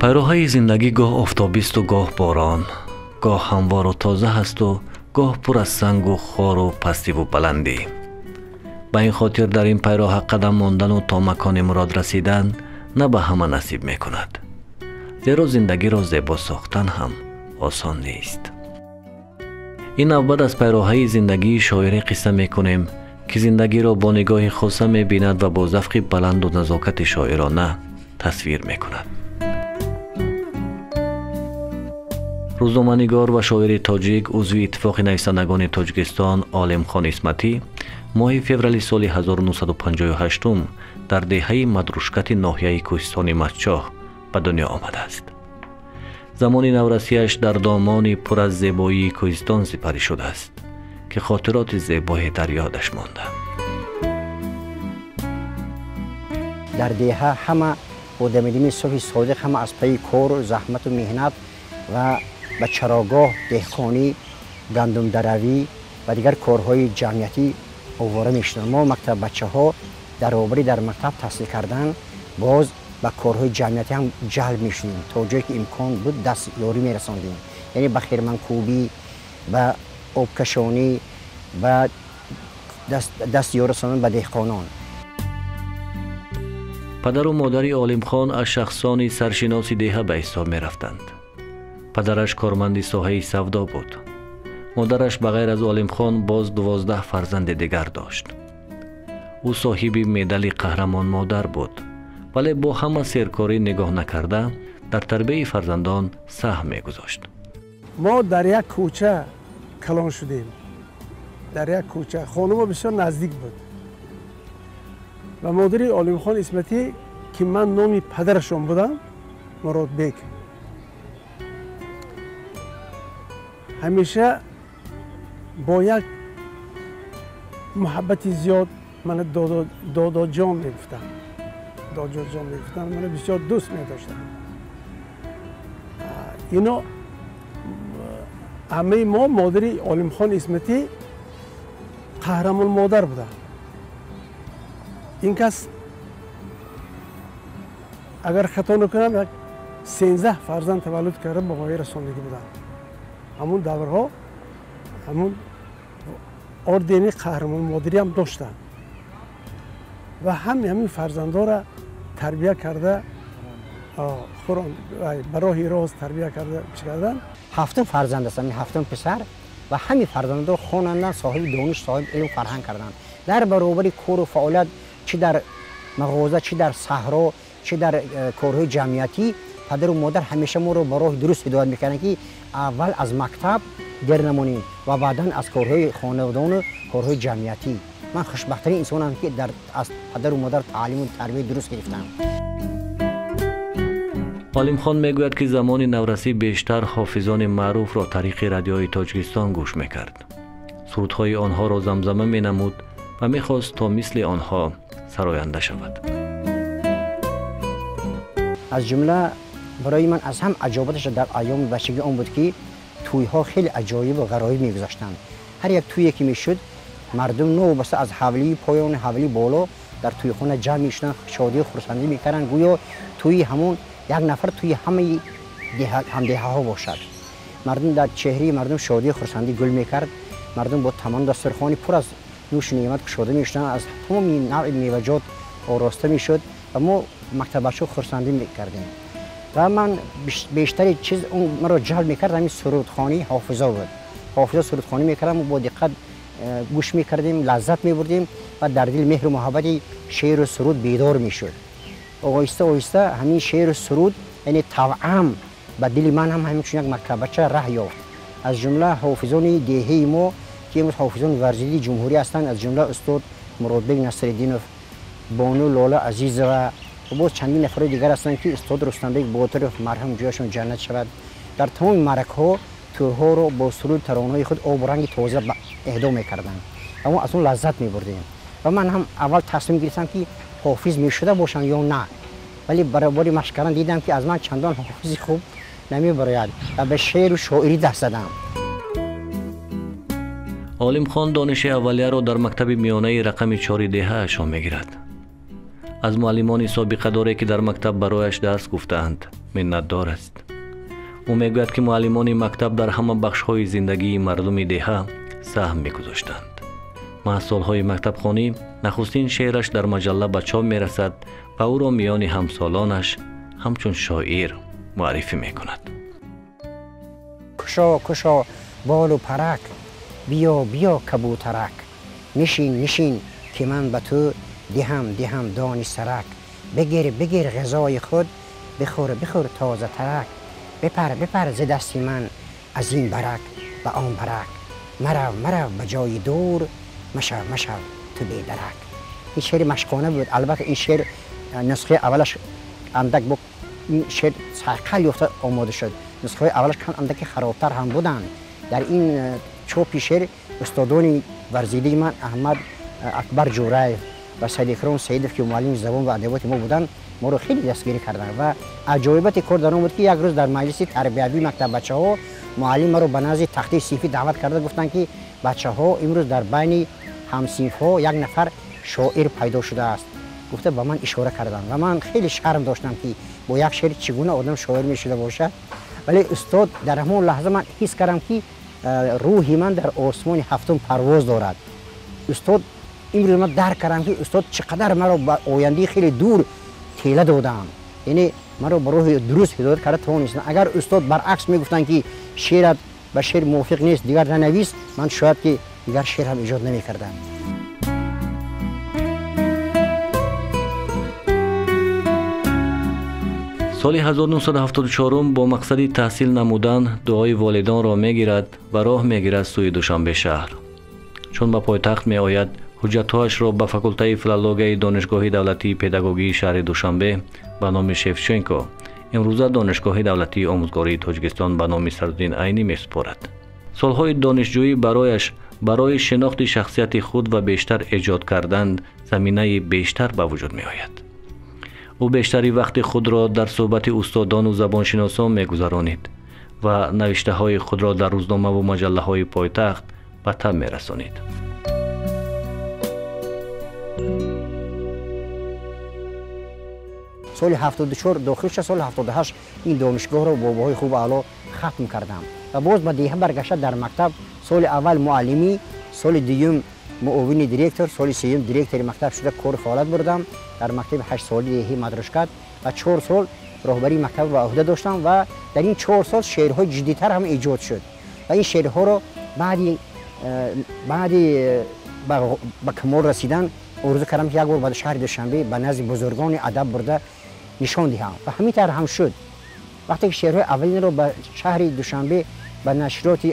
Пайроҳаи зиндагӣ гоҳ офтобисту гоҳ борон, гоҳ ҳамвору тоза ҳасту гоҳ пур аз сангу хору пастиву баландӣ. Ба ин хотир дар ин пайроҳа қадам мондану то макони мурод расидан на ба ҳама насиб мекунад, зеро зиндагиро зебо сохтан ҳам осон нест. Ин навбат аз пайроҳаи зиндагии шоире қисса мекунем, ки зиндагиро бо нигоҳи хоса мебинад ва бо завқи баланду назокати шоирона тасвир мекунад. Рӯзноманигор ва шоири тоҷик, узви Иттифоқи нависандагони Тоҷикистон Олимхон Исматӣ моҳи феврали соли 1958 дар деҳаи Мадрушкати ноҳияи Кӯҳистони Мастчоҳ ба дунё омадааст. Замони наврасияш дар домони пур аз зебоии кӯҳистон сипарӣ шудааст, ки хотироти зебое дар ёдаш монда. Дар деҳа ҳама бо дамидими суфи содиқ, ҳама аз пайи кору заҳмату меҳнат ва ба чарогоҳ, деҳқонӣ, гандумдаравӣ ва дигар корҳои ҷамъиятӣ овора мешуданд. Мо мактаббачаҳо дар обари дар мактаб таҳсил кардан боз ба корҳои ҷамъиятӣ ҳам ҷалб мешудем. То ҷое ки имкон буд даст ёрӣ мерасондем, яъне ба хирманкӯбӣ, ба обкашонӣ, ба даст ёр расондан ба деҳқонон. Падару модари Олимхон аз шахсони саршиноси деҳа ба ҳисоб мерафтанд. Падараш корманди соҳаи савдо буд. Модараш ба ғайр аз Олимхон боз 12 фарзанди дигар дошт. Ӯ соҳиби медали қаҳрамон модар буд, вале бо ҳама серкорӣ нигоҳ накарда дар тарбияи фарзандон саҳм мегузошт. Мо дар як кӯча калон шудем. Дар як кӯча хонамо бисёр наздик буд ва модари Олимхон Исматӣ, ки ман номи падарашон будам, Муродбек, ҳамеша бо як муҳаббати зиёд мана додоҷон мегуфтанд. Додоҷон мегуфтанд, мана бисёр дӯст медоштанд. Ино ҳамаи мо модари Олимхон Исматӣ қаҳрамон модар буданд. Ин кас агар хато накунам як 13 фарзанд таваллуд карда ба воя расондагӣ буданд. Ҳамун даврҳо ҳамун ордени қаҳрамон модарӣ ҳам доштанд ва ҳами ҳамин фарзандҳоро тарбия карда, ба роҳи рост тарбия карда чӣ кардан. Ҳафтум фарзанд аст, ҳамин ҳафтум писар, ва ҳамин фарзандҳоро хонандан, соҳиби дониш, соҳиби илм, фарҳанг карданд. Дар баробари кору фаъолият, чӣ дар мағоза, чӣ дар саҳро, чӣ дар корҳои ҷамъиятӣ, падару модар ҳамеша моро ба роҳи дуруст ҳидоят мекарданд, ки аввал аз мактаб дер намонем ва баъдан аз корҳои хонадону корҳои ҷамъиятӣ. Ман хушбахттарин инсонам, ки аз падару модар таълиму тарбияи дуруст гирифтам. Олимхон мегӯяд, ки замони наврасӣ бештар ҳофизони маъруфро тариқи радиои Тоҷикистон гӯш мекард. Сурудҳои онҳоро замзама менамуд ва мехост то мисли онҳо сароянда шавад. Аз ҷумла барои ман аз ҳам аҷоибаташ дар айёми бачагӣ он буд, ки тӯйҳо хеле аҷоибу ғароиб мегузаштанд. Ҳар як тӯе ки мешуд, мардум новобаста аз ҳавлии поён, ҳавлии боло дар тӯйхона ҷамъ мешуданд, шодию хурсандӣ мекарданд, гӯё тӯи ҳамон як нафар тӯи ҳамаи ҳамдеҳаҳо бошад. Мардум дар чеҳраи мардум шодию хурсандӣ гул мекард. Мардум бо тамом дастурхони пур аз нӯшу неъмат кушода мешуданд, аз тамоми навъи меваҷот ороста мешуд ва мо мактаббачаҳо хурсандӣ мекардем. Ва ман бештари чиз он маро ҷалб мекард ҳамин сурудхонии ҳофизо буд. Ҳофизо сурудхонӣ мекардам, мо бо диққат гӯш мекардем, лаззат мебурдем ва дар дил меҳру муҳаббати шеъру суруд бедор мешуд. Оҳиста оҳиста ҳамин шеъру суруд, яъне тавъам ба дили ман ҳам ҳамчун як мактаббача раҳ ёфт. Аз ҷумла ҳофизони деҳаи мо, ки имрӯз ҳофизони варзидии ҷумҳурӣ ҳастанд, аз ҷумла устод Муродбек Насриддинов, бону Лола Азизова ва боз чандин нафарои дигар ҳастанд, ки устод Рустамбек Ботиров, марҳум, ҷояшон ҷаннат шавад, дар тамоми маъракаҳо тӯйҳоро бо суруд таронаҳои худ обу ранги тоза эҳдо мекарданд ва мо аз он лаззат мебурдем. Ва ман ҳам аввал тасмим гирифтам, ки ҳофиз мешуда бошам ё на, вале баробари машқ кардан дидам, ки аз ман чандон ҳофизи хуб намебарояд ва ба шеъру шоирӣ даст задам. Олимхон дониши аввалияро дар мактаби миёнаи рақами 4 деҳаашон мегирад. Аз муаллимони собиқадоре, ки дар мактаб барояш дарс гуфтаанд, миннатдор аст. Ӯ мегӯяд, ки муаллимони мактаб дар ҳама бахшҳои зиндагии мардуми деҳа саҳм мегузоштанд. Маҳз солҳои мактабхонӣ нахустин шеъраш дар маҷалла ба чоп мерасад ва ӯро миёни ҳамсолонаш ҳамчун шоир муаррифӣ мекунад. Кушо, кушо болу парак, биё, биё кабутарак, нишин, нишин, ки ман ба ту диҳам, диҳам дони сарак, бигир, бигир ғизои худ, бихӯр, бихӯр тозатарак, бипар, бипар зи дасти ман аз ин барак ба он барак, марав, марав ба ҷои дур, машав, машав ту бедарак. Ин шеъри машқона буд. Албатта, ин шеър нусхаи аввалаш андак бо ин шеър сайқал ёфта омода шуд. Нусхаҳои аввалаш кам андаки харобтар ҳам буданд. Дар ин чопи шеър устодони варзидаи ман Аҳмад Акбар Ҷураев ва Саидакрам Саидов, ки муаллими забон ва адабиёти мо буданд, моро хеле дастгирӣ карданд. Ва аҷоибати кор дар он буд, ки як рӯз дар маҷлиси тарбиявии мактаббачаҳо муаллим маро ба назди тахтаи синфӣ даъват карда гуфтанд, ки бачаҳо, имрӯз дар байни ҳамсинфҳо як нафар шоир пайдо шудааст, гуфта ба ман ишора карданд. Ва ман хеле шарм доштам, ки бо як шеър чӣ гуна одам шоир мешуда бошад. Вале устод, дар ҳамон лаҳза ман ҳис кардам, ки рӯҳи ман дар осмони ҳафтум парвоз дорад. Устод, имрӯз ман дарк кардам, ки устод чӣ қадар маро ба ояндаи хеле дур тела доданд, яъне маро ба роҳи дуруст ҳидоят карда тавонистанд. Агар устод баръакс мегуфтанд, ки шеърат ба шеър мувофиқ нест, дигар нанавис, ман шояд ки дигар шеър ҳам эҷод намекардам. Соли 1974 бо мақсади таҳсил намудан дуои волидонро мегирад ва роҳ мегирад сӯи Душанбе шаҳр. Чун ба пойтахт меояд, ҳуҷҷатҳояшро ба факултаи филологияи Донишгоҳи давлатии педагогии шаҳри Душанбе ба номи Шевченко, имрӯза Донишгоҳи давлатии омӯзгории Тоҷикистон ба номи Садриддин Айнӣ, месупорад. Солҳои донишҷӯӣ барояш барои шинохти шахсияти худ ва бештар эҷод кардан заминаи бештар ба вуҷуд меояд. Ӯ бештари вақти худро дар суҳбати устодону забоншиносон мегузаронид ва навиштаҳои худро дар рӯзномаву маҷаллаҳои пойтахт ба таб мерасонид. Соли 74 дохил шуд, соли 78 ин донишгоҳро бо баҳои хуб аъло хатм кардам ва боз ба деҳа баргашта дар мактаб соли аввал муаллимӣ, соли дуюм муовини директор, соли сеюм директори мактаб шуда кори фаъолият бурдам дар мактаби ҳаштсолаи деҳаи Мадрушкат ва 4 сол роҳбарии мактабро ба ӯҳда доштам. Ва дар ин 4 сол шеърҳои ҷиддитар ҳам эҷод шуд ва ин шеърҳоро баъди ба камол расидан орзу кардам, ки як бор ба шаҳри Душанбе ба назди бузургони адаб бурда нишон диҳам ва ҳамин тавр ҳам шуд. Вақте ки шеърҳои аввалинро ба шаҳри Душанбе, ба нашриёти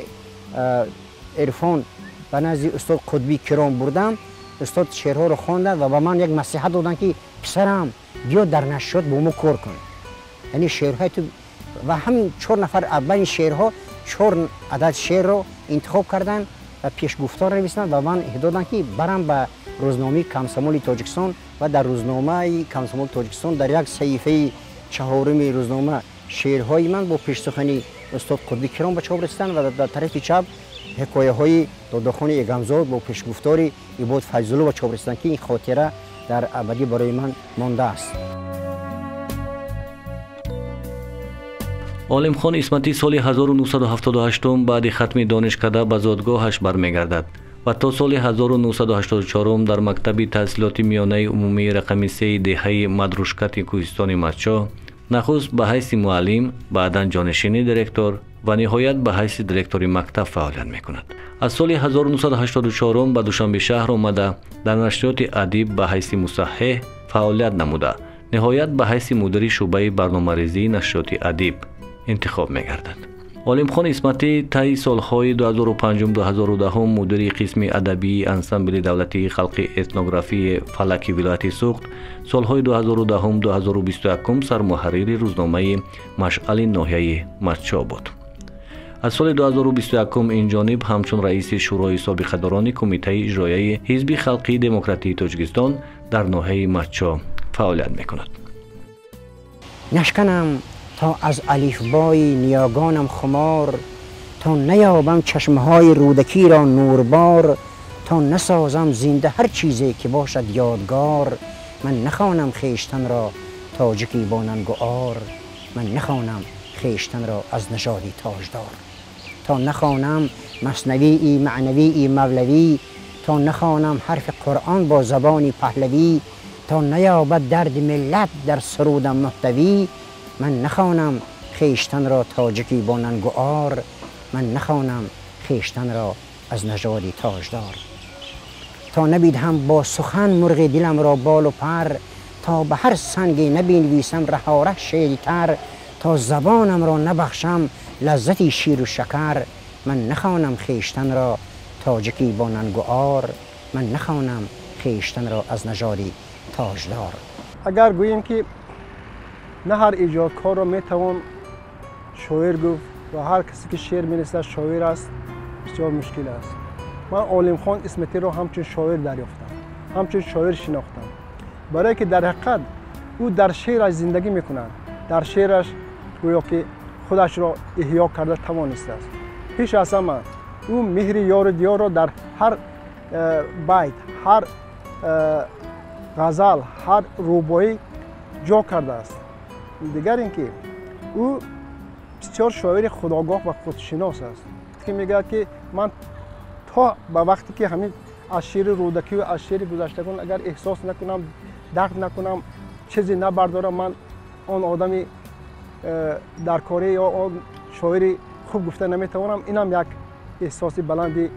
Ирфон, ба назди устод Қутбӣ Киром бурдам, устод шеърҳоро хонданд ва ба ман як маслиҳат доданд, ки писарам, биё дар нашриёт бо мо кор кун, яъне шеърҳои ту. Ва ҳамин чор нафар аз байни шеърҳо чор адад шеърро интихоб карданд ва пешгуфтор нависанд ва ман доданд, ки барам ба рӯзномаи Комсомоли Тоҷикистон. Ва дар рӯзномаи Комсомоли Тоҷикистон дар як саҳифаи чаҳоруми рӯзнома шеърҳои ман бо пешсухани устод Қутбӣ Киром ба чоп расиданд ва дар тарафи чап ҳикояҳои Додохони Эгамзод бо пешгуфтори Ибод Файзулло ба чоп расиданд, ки ин хотира дар абадӣ барои ман мондааст. Олимхон Исматӣ соли 1978 баъди хатми донишкада ба зодгоҳаш бармегардад ва то соли 1984 дар мактаби таҳсилоти миёнаи умумии рақами сеи деҳаи Мадрушкати кӯҳистони Мастчоҳ нахуст ба ҳайси муаллим, баъдан ҷонишини директор ва ниҳоят ба ҳайси директори мактаб фаъолият мекунад. Аз соли 1984 ба Душанбе шаҳр омада, дар нашриёти Адиб ба ҳайси мусаҳҳеҳ фаъолият намуда, ниҳоят ба ҳайси мудири шӯъбаи барномарезии нашриёти Адиб интихоб мегардад. Олимхон Исматӣ таи солҳои 2005-2010 мудири қисми адабии ансамбли давлатии халқи этнографии Фалаки вилояти Суғд, солҳои 2010-2021 сармуҳаррири рӯзномаи Машъали ноҳияи Мастчоҳ буд. Аз соли 2021 ин ҷониб ҳамчун раиси Шӯрои собиқадорони Кумитаи иҷроияи Ҳизби халқии демократии Тоҷикистон дар ноҳияи Мастчоҳ фаъолият мекунад. Нашканам то аз алифбои ниёгонам хумор, то наёбам чашмҳои Рӯдакиро нурбор, то насозам зинда ҳар чизе ки бошад ёдгор. من نخوانم خویشتن را تاجکی با ننگ و عار، من نخوانم خویشتن را از نژادی تاجدار. تا نخوانم مثنوی معنوی مولوی، تا نخوانم حرف قرآن با زبان پهلوی، تا نیابد درد ملت در سرودم محتوی، من نخوانم خویشتن را تاجکی با ننگ و عار، من نخوانم خویشتن را از نژادی تاجدار. تا نبیدهم با سخن مرغ دلم را بال و پر، تا به هر سنگی نبینویسم رهاره شعری تر، تا زبانم را نبخشم لذتی شیر و شکر، من نخوانم خویشتن را تاجکی با ننگ و عار، من نخوانم خویشتن را از نژادی تاجدار. اگر گوییم که نه هر ایجادکار را میتوان شاعر گفت و هر کسی که شعر می‌نویسد شاعر است، بسیار مشکل است. من عالمخان عصمتی را همچون شاعر دریافتم، همچون شاعر شناختم، برای که در حقیقت او در شعرش زندگی میکند، در شعرش گویا که خودش را احیا کرده توانسته است. پیش از همه او مهر یار و دیار را در هر بیت، هر غزل، هر رباعی جا کرده است. دیگر اینکه او بسیار شاعر خودآگاه و خودشناس است که میگوید که من تا به وقتی که همین از شعر رودکی و از شعر گذشتگان اگر احساس نکنم، درک نکنم، چیزی نبردارم، من آن آدمی در کاری یا آن شاعری خوب گفته نمیتوانم. اینم یک احساس بلندی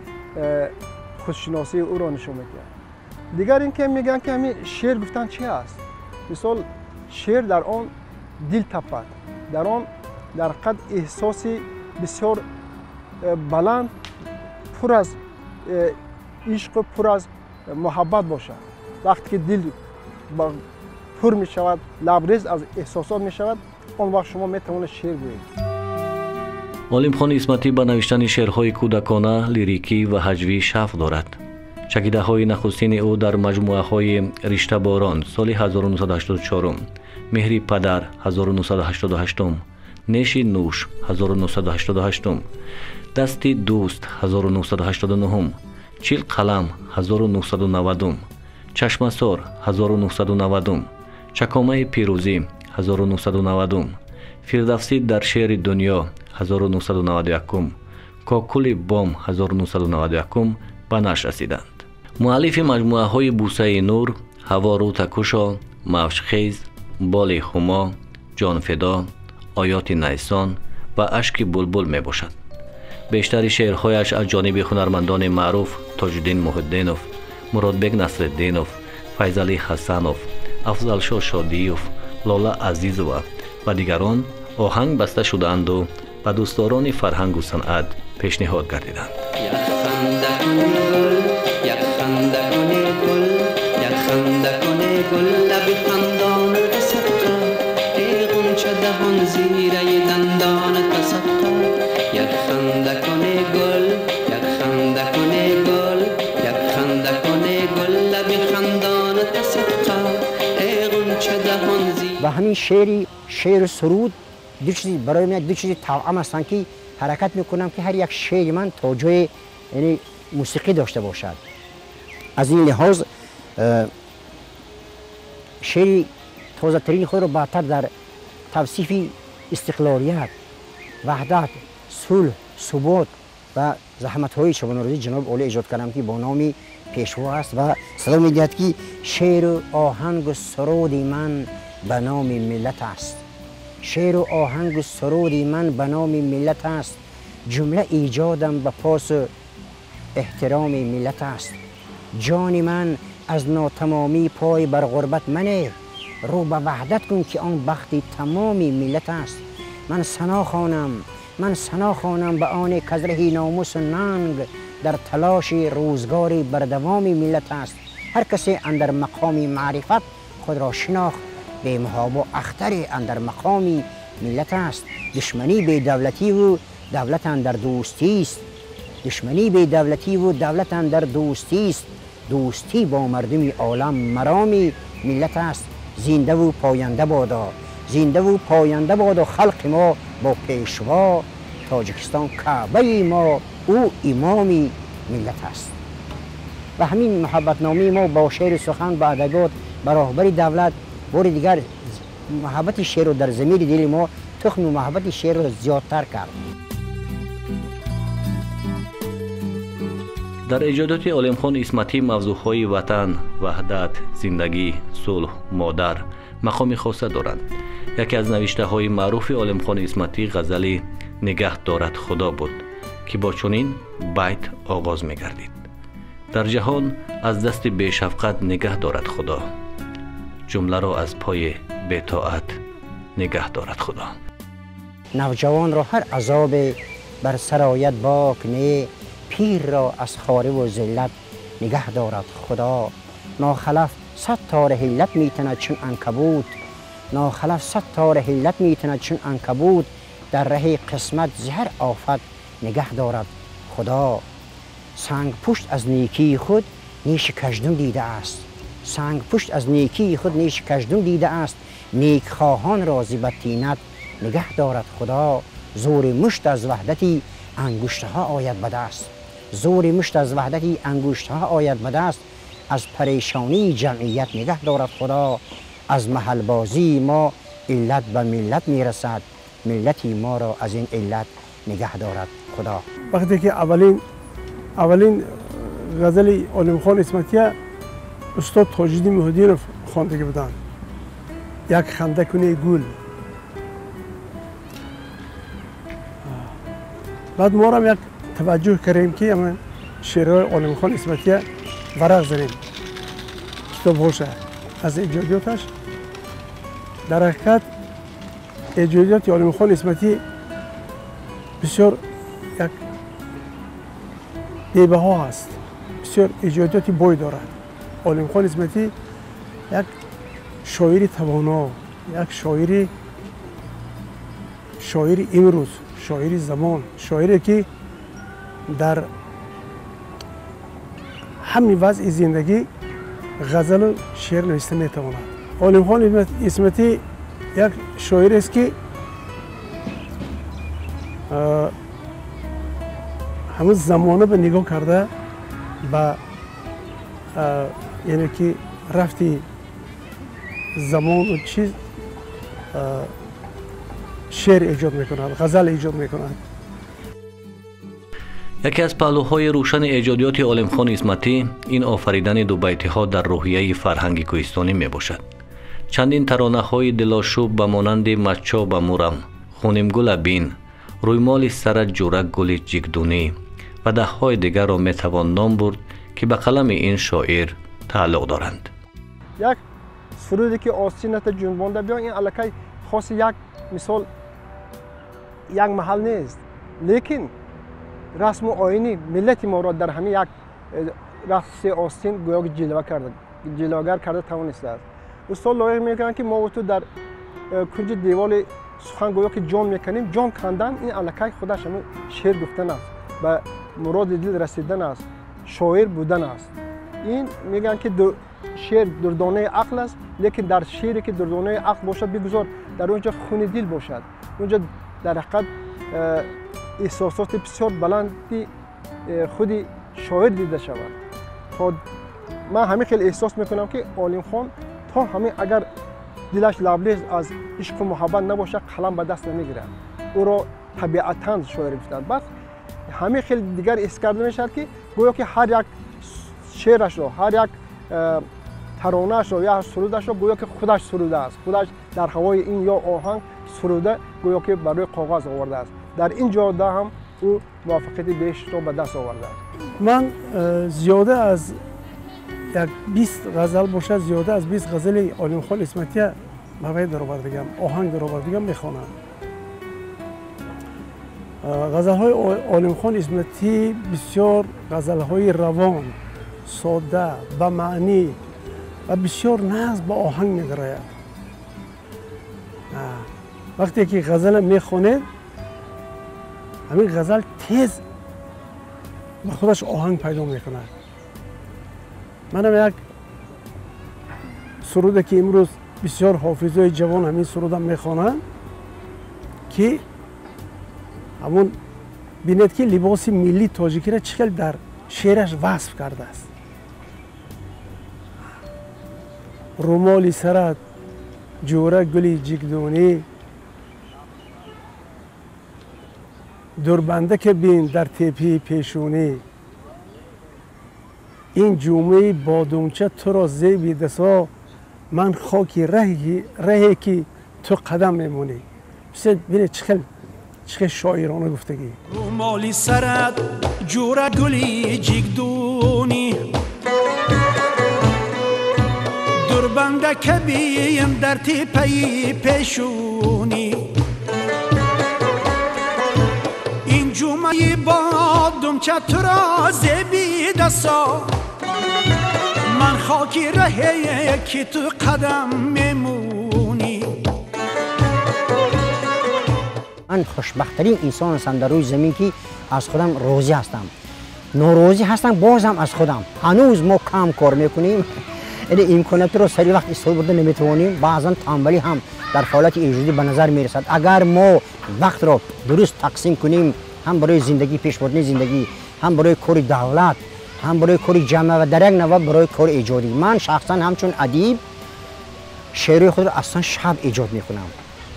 خودشناسی او را نشون میده. دیگر اینکه میگن که همین شعر گفتن چی است؟ مثال شعر در آن دل تپد، در آن در قد احساسی بسیار بلند، پر از عشق و پر از محبت باشد. وقتی که دل پر می شود، لبریز از احساسات می شود، آن وقت شما می توانید شعر گویید. Олимхон Исматӣ ба навиштани шеърҳои кӯдакона, лирикӣ ва ҳаҷвӣ шавқ дорад. Чакидаҳои нахустини ӯ дар маҷмӯаҳои Риштаборон соли 1984, Меҳри падар 1988, Неши нӯш 1988, Дасти дӯст 1989, Чил қалам 1990, Чашмасор 1990, Чакомаи пирӯзӣ 1990, Фирдавсӣ дар шеъри дунё 1991, Кокули бом 1991 ба нашр расиданд. Муаллифи маҷмӯаҳои Бусаи нур, Ҳаво рӯта кушо, Мавҷхез, Боли ҳумо, Ҷонфидо, Оёти найсон ва Ашки булбул мебошад. Бештари шеърҳояш аз ҷониби ҳунармандони маъруф Тоҷиддин Муҳиддинов, Муродбек Насриддинов, Файзалӣ Ҳасанов, Афзалшо Шодиев, Лола Азизова ва дигарон оҳанг баста шудаанду ба дӯстдорони фарҳангу санъат пешниҳод гардиданд. و همین شعر و سرود دو چیز برای من دو چیز توأم هستند که حرکت میکنم که هر یک شعر من تا جای یعنی موسیقی داشته باشد. از این لحاظ شعر تازه ترین خود را بعدتر در توصیف استقلالیت، وحدت، صلح، ثبات و زحمت های شبانه‌روزی جناب عالی ایجاد کردم که با نام پیشوا است و صدا میدهد که شعر و آهنگ و سرود من به نام ملت است. شعر و آهنگ و سرود من به نام ملت است. جمله ایجادم به پاس احترام ملت است. جان من از ناتمامی پای بر غربت منه، رو به وحدت کن که آن بخت تمام ملت است. من ثنا خوانم، من ثنا خوانم به آن کز ره ناموس و ننگ در تلاش روزگار بردوام ملت است. هر کسی اندر مقام معرفت خود را شناخت، به محابا اختر اندر مقام ملت است. دشمنی به دولتی و دولت اندر دوستی است. دشمنی به دولتی و دولت اندر دوستی است. دوستی با مردم عالم مرامی ملت است. زنده و پاینده بادا، زنده و پاینده بادا خلق ما با پیشوا. تاجیکستان کعبه ما، او امامی ملت است. و همین محبت نامی ما با شعر سخن با ادبیات ба роҳбари давлат бори дигар муҳаббати шеърро дар замири дили мо тухми муҳаббати шеърро зиёдтар кард. Дар эҷодоти Олимхон Исматӣ мавзӯъҳои ватан, ваҳдат, зиндагӣ, сулҳ, модар мақоми хоса доранд. Яке аз навиштаҳои маъруфи Олимхон Исматӣ ғазали «Нигаҳ дорад Худо» буд, ки бо чунин байт оғоз мегардид: дар ҷаҳон аз дасти бешафқат нигаҳ дорад Худо, ҷумларо аз пои бетоат нигаҳ дорад Худо. Навҷавонро ҳар азобе бар сар ояд бок не, пирро аз хориву зиллат нигаҳ дорад Худо. Нохалаф сад тори ҳиллат метанад чун анкабут, нохалаф сад тори ҳиллат метанад чун анкабут, дар раҳи қисмат зи ҳар офат нигаҳ дорад Худо. Сангпушт аз некии худ неши каждум дидааст, сангпушт аз некии худ неши каждум дидааст, некхоҳонро зи бадтинат нигаҳ дорад Худо. Зури мушт аз ваҳдати ангуштҳо ояд ба даст, зури мушт аз ваҳдати ангуштҳо ояд ба даст, аз парешонии ҷамъият нигаҳ дорад Худо. Аз маҳалбозии мо иллат ба миллат мерасад, миллати моро аз ин иллат нигаҳ дорад Худо. Вақте ки аввалин ғазали Олимхон Исматия устод Тоҷиддин Муҳиддинов хондагӣ буданд, «Як ханда куни гул». Баъд морам як таваҷҷӯҳ кардем, ки ама шеърҳои Олимхон Исматия варақ занем, китобҳоша аз эҷодиёташ. Дар ҳақиқат эҷодиёти Олимхон Исматӣ бисёр як бебаҳо аст, бисёр эҷодиёти бой дорад. Олимхон Исматӣ як шоири тавоно, як шоири имрӯз, шоири замон, шоире ки дар ҳамин вазъи зиндагӣ ғазалу шеър нависта метавонад. Олимхон Исматӣ як шоирест, ки ҳамин замона ба нигоҳ карда ба яъне ки рафти замону чиз шеър эҷод мекунад, ғазал эҷод мекунад. Яке аз паҳлӯҳои рӯшани эҷодиёти Олимхон Исматӣ ин офаридани дубайтиҳо дар рӯҳияи фарҳанги кӯҳистонӣ мебошад. Чандин таронаҳои дилошӯб ба монанди «Мачо ба мурам», «Хунимгула бин», «Рӯймоли сара ҷура гули ҷигдунӣ» ва даҳҳои дигарро метавон ном бурд, ки ба қалами ин шоир тааллуқ доранд. Як суруде ки остината ҷунбонда биё, ин аллакай хоси як мисол як маҳал нест, лекин расму оини миллати моро дар ҳамин як рақси остин гӯё ки ҷилвагар карда тавонистааст. Устод лоиқ мекунанд, ки мо ту дар кунҷи деволи сухан гӯё ки ҷон мекунем. Ҷон кандан ин аллакай худаш ҳамин шеър гуфтан аст, ба муроди дил расидан аст, шоир будан аст. Ин мегӯянд, ки шеър дурдонаи ақл аст, лекин дар шеъре ки дурдонаи ақл бошад, бигузор дар он ҷо хуни дил бошад, он ҷо дар ҳақиқат эҳсосоти бисёр баланди худи шоир дида шавад. То ман ҳамин хел эҳсос мекунам, ки Олимхон то ҳамин агар дилаш лаблез аз ишқу муҳаббат набошад, қалам ба даст намегирад. Ӯро табиатан шоир гуфтанд. Баъд ҳамин хел дигар ҳис карда мешавад, ки гӯё ки ҳар як шеърашро, ҳар як таронаашро ё сурудашро гӯё ки худаш сурудааст, худаш дар ҳавои ин ё оҳанг суруда гӯё ки бар рӯи коғаз овардааст. Дар ин ҷода ҳам ӯ муваффақияти бешро ба даст овардааст. Ман зиёда аз як 20 ғазал бошад, зиёда аз 20 ғазали Олимхон Исматия мавай даровардагам, оҳанг даровардагам мехонам. Ғазалҳои Олимхон Исматӣ бисёр ғазалҳои равон, сода, ба маънӣ ва бисёр нағз ба оҳанг медарояд. Вақте ки ғазала мехонед, ҳамин ғазал тез ба худаш оҳанг пайдо мекунад. Манам як суруде ки имрӯз бисёр ҳофизои ҷавон ҳамин сурудам мехонанд, ки ҳамон бинед, ки либоси миллии тоҷикиро чӣ хел дар шеъраш васф кардааст. Румоли сарат ҷӯра гули ҷигдонӣ, дурбанда ки бин дар тепии пешонӣ, ин ҷумъаи бодумча туро зеби дасо, ман хоки раҳе ки ту қадам мемонӣ. Бинед чӣ хел шоирона гуфтагӣ. Румоли сарат ҷӯра гули ҷигдунӣ, дурбанда кабием дар тепаи пешонӣ, ин ҷумъаи бодумча туро зеби дасо, ман хоки раҳе ки ту қадам мемонӣ. Ман хушбахттарин инсон ҳастам дар рӯи замин ки аз худам розӣ ҳастам. Норозӣ ҳастам бозам аз худам. Ҳанӯз мо кам кор мекунем, яъне имкониятро сари вақт истифода бурда наметавонем. Баъзан танбалӣ ҳам дар фаъолияти эҷодӣ ба назар мерасад. Агар мо вақтро дуруст тақсим кунем, ҳам барои зиндагӣ, пешбурдани зиндагӣ, ҳам барои кори давлат, ҳам барои кори ҷамъа ва дар як навбат барои кори эҷодӣ. Ман шахсан ҳамчун адиб шеърҳои худро аслан шаб эҷод мекунам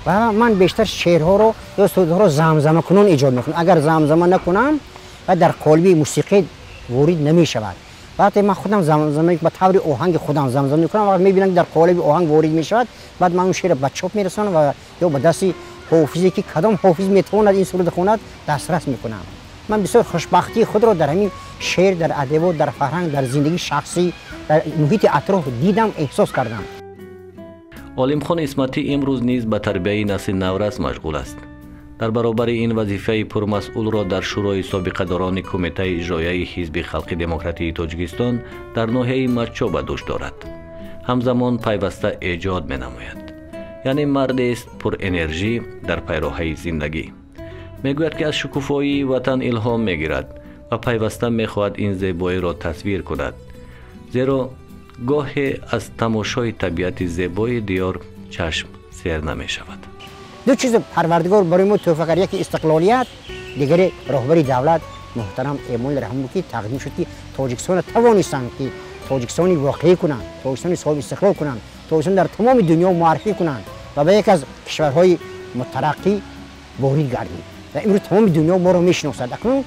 ва ман бештар шеърҳоро ё сурудҳоро замзамакунон эҷод мекунам. Агар замзама накунам ва дар қолиби мусиқӣ ворид намешавад. Вақте ман худам замзама ба таври оҳанги худам замзама мекунам, вақт мебинам ки дар қолиби оҳанг ворид мешавад, баъд ман он шеърро ба чоп мерасонам ва ё ба дасти ҳофизе ки кадом ҳофиз метавонад ин сурудро хонад дастрас мекунам. Ман бисёр хушбахтии худро дар ҳамин шеър, дар адабиёт, дар фарҳанг, дар зиндагии шахсӣ, дар муҳити атроф дидам, эҳсос кардам. Олимхон Исматӣ имрӯз низ ба тарбияи насли наврас машғул аст. Дар баробари ин вазифаи пурмасъулро дар Шӯрои собиқадорони Кумитаи иҷроияи Ҳизби Халқи Демократии Тоҷикистон дар ноҳияи Мачо ба дӯш дорад. Ҳамзамон пайваста эҷод менамояд. Яъне мардест пурэнержӣ дар пайроҳаи зиндагӣ. Мегӯяд ки аз шукуфоии ватан илҳом мегирад ва пайваста мехоҳад ин зебоиро тасвир кунад. Зеро гоҳе аз тамошои табиати зебои диёр чашм сер намешавад. Ду чиз Парвардигор барои мо туҳфа кард: яке истиқлолият, дигаре роҳбари давлат муҳтарам Эмомалӣ Раҳмон, ки тақдим шуд ки Тоҷикистонро тавонистанд ки Тоҷикистони воқеӣ кунанд, Тоҷикистони соҳиби истиқлол кунанд, Тоҷикистон дар тамоми дунё муаррифӣ кунанд ва ба яке аз кишварҳои мутараққӣ ворид гардид. Ва имрӯз тамоми дунё моро мешиносад. Акнун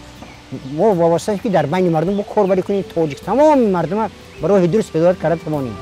мо вобаста ки дар байни мардум бо корбарӣ кунем, тоҷик тамоми мардума ба роҳи дуруст ҳидоят карда тавонем.